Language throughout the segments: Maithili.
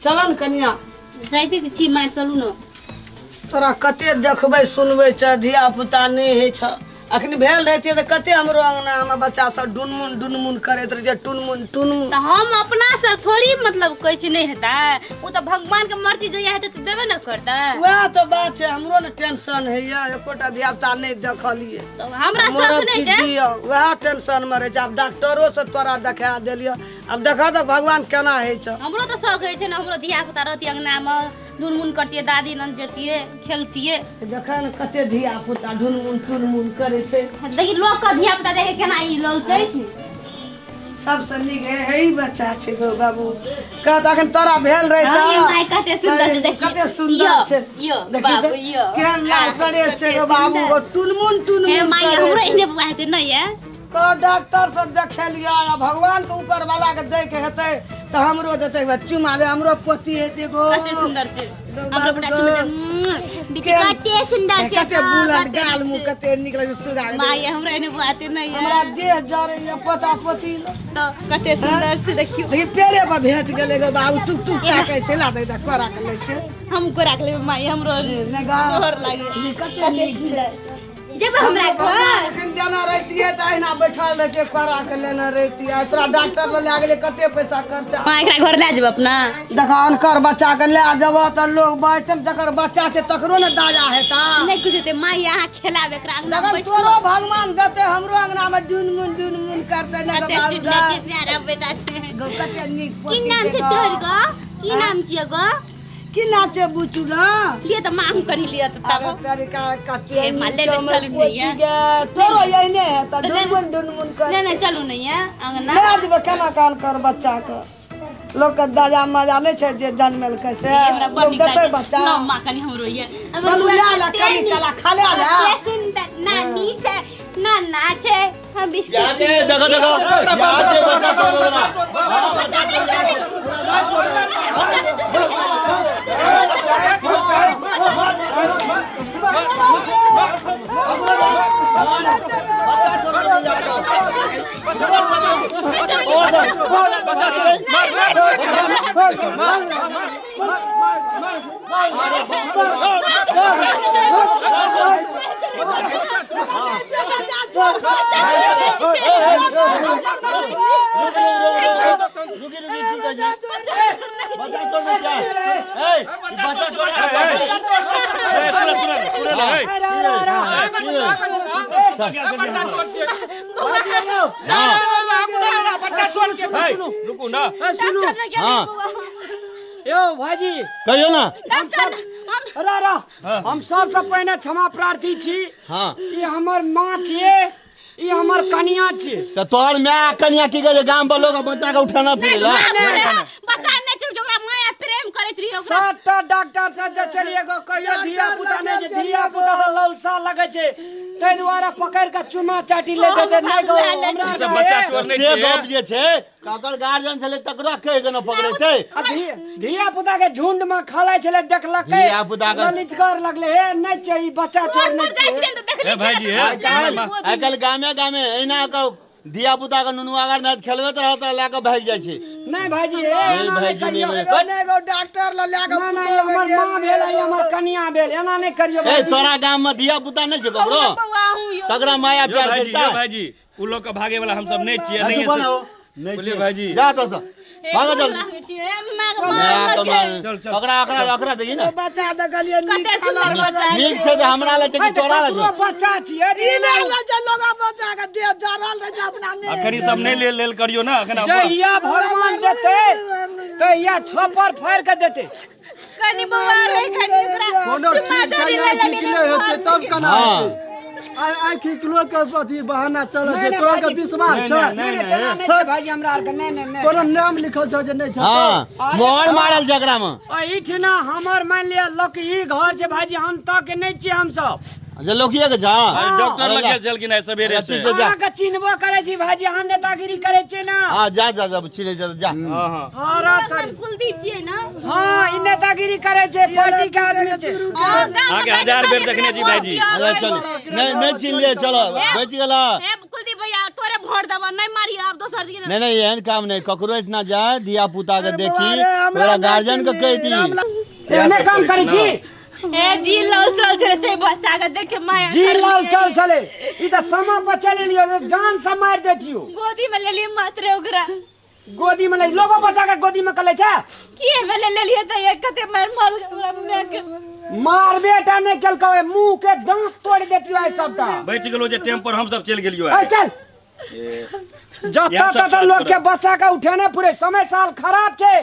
चल ने कनिया। जाइते तऽ छी माय, चलू ने। तोरा कते देखबै सुनबै छ, धिया पुता नहि होइ छ। अखन भेल रहतियै तऽ कते हमरो अंगना हमर बच्चा सब डुनमुन डुनमुन करैत रहतियै, टुनमुन टुनमुन। तऽ हम अपना से थोड़ी मतलब कहै छी नहि हेतै, ओ तऽ भगवान के मर्जी जहिया हेतै तऽ देबे ने करतै। वएह तऽ बात छै, हमरो ने टेंशन होइया, एकोटा धिया पुता नहि देखलियै। तऽ हमरा शौक नहि छै। दियौ, वएह टेंशन मे रहै छै। आब डॉक्टरो से तोरा देखा देलियौ, आब देखऽ तऽ भगवान केना होइ छै। हमरो तऽ शौक होइ छै ने, हमरो धिया पुता रहतियै अंगना मे, ढुनमुन करतियै, दादी लग जतियै, खेलतियै। देखऽ ने कते धिया पुता ढुनमुन टुनमुन करै छै। देखी लोक के धिया पुता देखे केना ई लौचै छै। सबसँ नीक हे ई बच्चा छै गौ बाबू। कहत अखन तोरा भेल रहे हाँ, ये माय कते सुंदर छै, देखी। कते सुंदर यो, छै। यो, देखी बाबू, तऽ, यो। केहन लाल परेश छै गौ कते बाबू, सुंदर। गौ टुनमुन टुनमुन हे माय, करै हमरो छै। एहने बौआ हेतै नहि ये? कह डॉक्टर सब देखेलियै, आ भगवान के ऊपर वाला के दै के हेतै तऽ हमरो देतै, एक बार चुमा दे, हमरो पोती हेतै गो। कते सुंदर छै। गौ हमरो बाबू बेटा गौ। चुमा दे। बेटी केहन- कते सुंदर छै। कते गौ, बुलंद कते गाल नीक मुँह छै। कते नीक लगै छै सुगा के। माय, हमरो एहने बौआ हेतै नहि ये? हमरा देह जरैया पोता पोती लए। तऽ कते सुंदर छै देखियौ। देखी पेड़े पर भेट गेलै गो बाबू, टुक टुक ताकै छै, ला दे कोरा के लै छै। हम कोरा के लेबै माय, हमरो नहि गौ। तोहर लागे। ई कते नीक छै। सुंदर छै। जेबै हमरा घर। एखन देना रहितियै तऽ अहिना बैठल रहितियै, कोरा के लेने रहितियै। तोरा डॉक्टर लग लए गेलै, कते पैसा खर्चा। माँ, एकरा घर लए जेबै अपना। देख अनकर बच्चा के लए जेबह तऽ लोक बाजतै, जकर बच्चा छै तकरो ने दाया हेता। नहि कुछ हेतै माँ, अहाँ खेलाब एकरा अंगना जखन बैठ तोरो भगवान देतै, हमरो अंगना मे डुनमुन डुनमुन करतै ने गौ कते बाबू सुंदर गौ। छै, प्यारा बेटा छै। गौ कते नीक की पोती नाम छै गौ। तोहर गौ? की नाम छियै गौ? की नाचे बुचू ना? लिए तऽ माँ, हम करी लिए तऽ अरे तब। तरीका कते हे माँ, लेने नीक चलू नहीं पोती है। गे। तोरो एहने है तऽ डुनमुन डुनमुन कर। नहि नहि, चलू नहीं है अंगना। ले जेबै केना कान कर बच्चा के। लोक के दादा मजा नहि छै जे जन्मेलकै से। हमरा बड़ लोक नीक देतै लागै बच्चा। न माँ, कनी हमरो ये हमरो चलू बौआ लए ला कते कनी नीक। कला खा ले ला। कते सुंदर नानी छै, नाना छै, हम बिस्कुट देखो देखो यहाँ से बच्चा छोड़ो ना। बच्चा नहि छोड़ै। बच्चा नहि छोड़ै। रुकी रुकी रुकी जी, बच्चा छोड़ो क्या? ए, बच्चा छोड़ो। ए, सुन सुन सुन ले, ए। ए, रुकू ना। सुनू। हाँ। यौ भाईजी। कहियो ना। अरे अरे, हम सबसँ पहिने क्षमा प्रार्थी छी। हाँ। ई हमर माँ छियै, ई हमर कनिया छियै। तऽ तोहर माय कनिया की करे गाम पर लोग बच्चा के उठाना फिरे ला? बच्चा नहि छोड़, ओकरा माया प्रेम करैत रहियो ओकरा। सातटा डॉक्टर से जे चलिए गो, कहियो धिया पुता नहि जे धिया पुता से ललसा लगै छै, ताहि दुआरे पकड़ि के चुमा चाटी ले देते नहि गो हमरा। ई सब बच्चा चोर नहि से छियै। गप जे छै तकर गार्जियन छलै तकरो कहि के न पकड़े छै। आ धिया पुता के झुंड में खेलाइ छलै, देखलकै धिया-पुता के- ललिचगर लगलै, हे नहि छै ई बच्चा चोर रोड नहि पर जाइत छै। रहियै तऽ देखली ए भाईजी, हे। आइ काल्हि गामे गामे एहिना के धिया पुता के नुनुआ अगर नहि खेलबैत रहत तऽ लए कऽ भागि जाइ छै। नहि भाईजी, हे एना नहि भाईजी, करियौ। नहि, गौ नहि गौ, डॉक्टर लग लए कऽ ना ना, ई हमर माँ भेल, ई हमर कनिया भेल, एना नहि करियौ ए भाईजी। तोरा गाम में धिया पुता नहि छै ककरो? बौआ हूँ यौ। तकरा माया यो प्यार भाईजी, यो करता? भाईजी, उ लोग के भागे वाला हम सब नहि छियै, अथी नहीं बनाओ। नहि बोलिए छियै। भाईजी। जा तो सब भागो जल्दी। लागै छियै, माँ के माया मार के लगे। मार। चल, चल। ओकरा ओकरा ओकरा देखी ने। बच्चा देखलियै नीक कते सुंदर कलर बच्चा छै। नीक छै तऽ हमरा लए छै कि तोरा लए ककरो छै? बच्चा छियै। ई नहि लै छै लोग बच्चा के देह जरल रहै छै अपना नहि। अखन ई सब नहि लेल लेल करियौ ना अखन। जहिया भगवान देतै तहिया छप्पर फाड़ि के देतै। कनी बौआ रे, कनी ओकरा कोनो चुम्मा ठीक चाटी छै, ले आइ लेली खिकले रे। हेतै तब केना हाँ। हेतै? आइ आइ खिकलो के अथी बहाना चलै नहि, छै, नहि, तोरा के भाईजी। विश्वास नहि, छै? नहि, नहि नहि, तेना नहि छै भाईजी, हमरा आरके नहि नहि नहि। कोनो नाम लिखल छै जे नहि छै? हाँ, मोहर मारल छै एकरा में। एहिठिना हमर मानि लिअ लोक ई घर छै भाईजी, हम तऽ के नहि छियै हमसब। जे लोकिए के छा। अरे डॉक्टर लग गेल छलखिन आइ सवेरे से। ठीक छै, जा। अहाँके चिन्हबो करै छी भाईजी, अहाँ नेतागिरी करै छियै ना? हाँ, जा जा जा, छिले जा जा। हाँ हाँ। हर नाम कुलदीप छियै ना? हाँ, ई नेतागिरी करै छै, पार्टी के आदमी छै। हाँ, गाम अहाँके में हजार बेर देखने छी भाईजी। अरे चल, नहीं नहीं चिन्ह लिए, चलो बच गेला। हे कुलदीप भैया, तोरे वोट देबऽ। बुआ नहीं मारियो आब दोसर दिन। नहीं नहीं एहन काम नहीं, ककरो एहिठिना जाय धिया पुता के देखी, हमरा ओकरा गार्जियन के कहि दी। एहने काम करै छी। ए जी लाल चल चले ते बच्चा के देख के माया जी लाल चल चले ई त समय पर चलि लियो, जान से मारि देतियो। गोदी में ले लिए मात्र ओकरा, गोदी में ले लोगो बच्चा के गोदी में कले छै की भेले ले लिए त एक कते मार मार हमरा माय के मार बेटा ने केलको, मुंह के दांत तोड़ देतियो आई सबटा। बचि गेलो जे टाइम पर हम सब चलि गेलियो। ए चल जतऽ ततऽ लोक के बच्चा के उठेने पूरे समय साल खराब छै।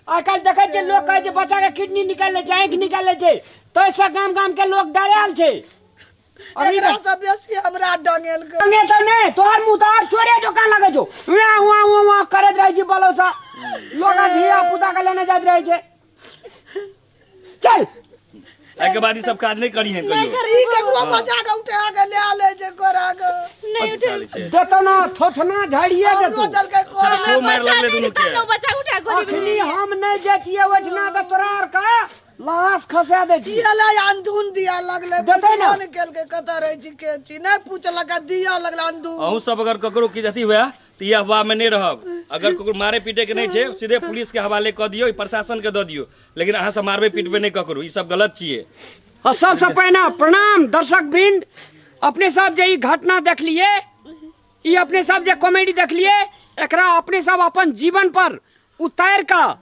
आइ काल्हि देखै छियै लोक कहै छै बच्चा के किडनी निकालि लै छै, आँखि निकालि लै छै, ताहिसँ गाम गाम के लोक डरायल छै। एकरा से बेसी हमरा डंगेल के डंगे तऽ नहि, तोहर मुँह तऽ आर चोरे जकाँ लगै छौ, उहाँ उहाँ उहाँ उहाँ करैत रहै छी बलौसँ, लोक धिया पुता के लेने जाइत रहै छै। चल एहिके बाद ई सब काज नहि करिहे कहियो। ई ककरो बच्चा के उठा के ले ले छै कोरा के नहीं उठे देतौ ना थोथना झाड़िए देतौ। खूब मारि लगलै दुनू के। बच्चा उठा गोदी में। अखनी हम नहि जैतियै ओहिठिना तऽ तोरा आर के लाश खसा दैतियै। दिया अंधुन दिया लगलै, देतै ना? नहि केलकै कतऽ रहै छी के छी नहि पूछलक, दिया लगलै अंधुन। अहूँ सब अगर ककरो किछु अथी हुए तऽ ई अफवाह में नहि रहब, अगर ककरो मारे पीटे के नहि छै सीधे पुलिस के हवाले कऽ दियौ, प्रशासन के दऽ दियौ, लेकिन अहाँ सब मारबे पीटबे नहि ककरो, ई सब गलत छियै। आ सबसँ पहिने प्रणाम दर्शक वृंद, अपने सब जे ई घटना देखलिए, ई अपने सब जे कॉमेडी देखलिए, एकरा अपने सब अपन जीवन पर उतारि कऽ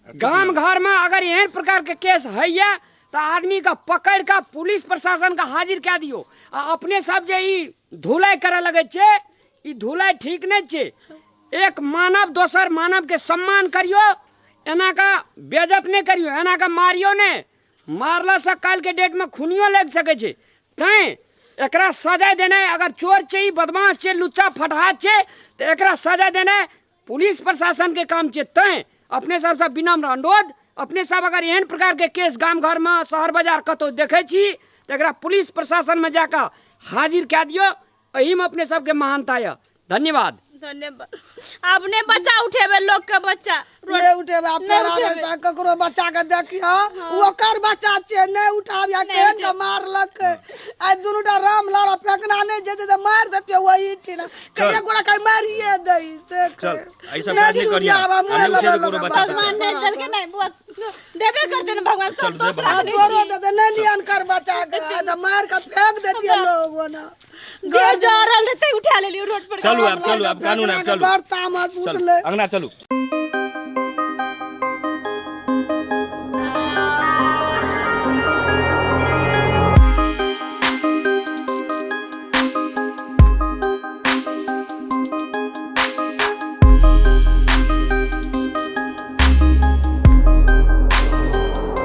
गाम घर में अगर एहन प्रकार के केस होइए तऽ आदमी के पकड़ि कऽ पुलिस प्रशासन के हाजिर कए दियौ। आ अपने सब जे ई धुलाई करऽ लगै छै, ई धुलाई ठीक नहि छै। एक मानव दोसर मानव के सम्मान करियौ, एना के बेइज्जत नहि करियौ, एना के मारियौ नहि, मारलासँ काल्हिके डेटमे खूनियो लागि सकै छै। तैँ एकरा सजाय देनाइ, अगर चोर छै, बदमाश छै, लुच्चा फटहा छै, तऽ एकरा सजाय देनाइ पुलिस प्रशासन के काम छै। तैँ अपने सबसँ विनम्र अनुरोध, अपने सब अगर एहन प्रकार के केस गाम घरमे शहर बाजार कतहु देखै छी तऽ एकरा पुलिस प्रशासनमे जाकऽ हाजिर कए दियौ, एहिमे अपने सबके महानता यऽ। धन्यवाद। धन्यवाद। आब नहि बच्चा उठेबै लोक के बच्चा नहि उठेबै, आब पड़ा रहता ककरो बच्चा के देखियो ओकर बच्चा छै नहि उठाबिया, केहन के मारलक आइ दुनूटा राम लाल फेकना नहि जेतै तऽ मारि देतियै वही ठीना, एक गोरा के मारिए दै से। चल एहि सब काज नहि करियै, भगवान नहि देलकै नहि बुआ देबे करते ने भगवान, सब दोसरा तोरो देते नहि लियन कर बच्चा के, तऽ मारि के फेंक देतियै लोग ओना घर जा रहल रहते उठा लेलियो रोड पर। चलू आब, चलू आब कानून आब, चलू बड़ तामस उठलै, अंगना चलू।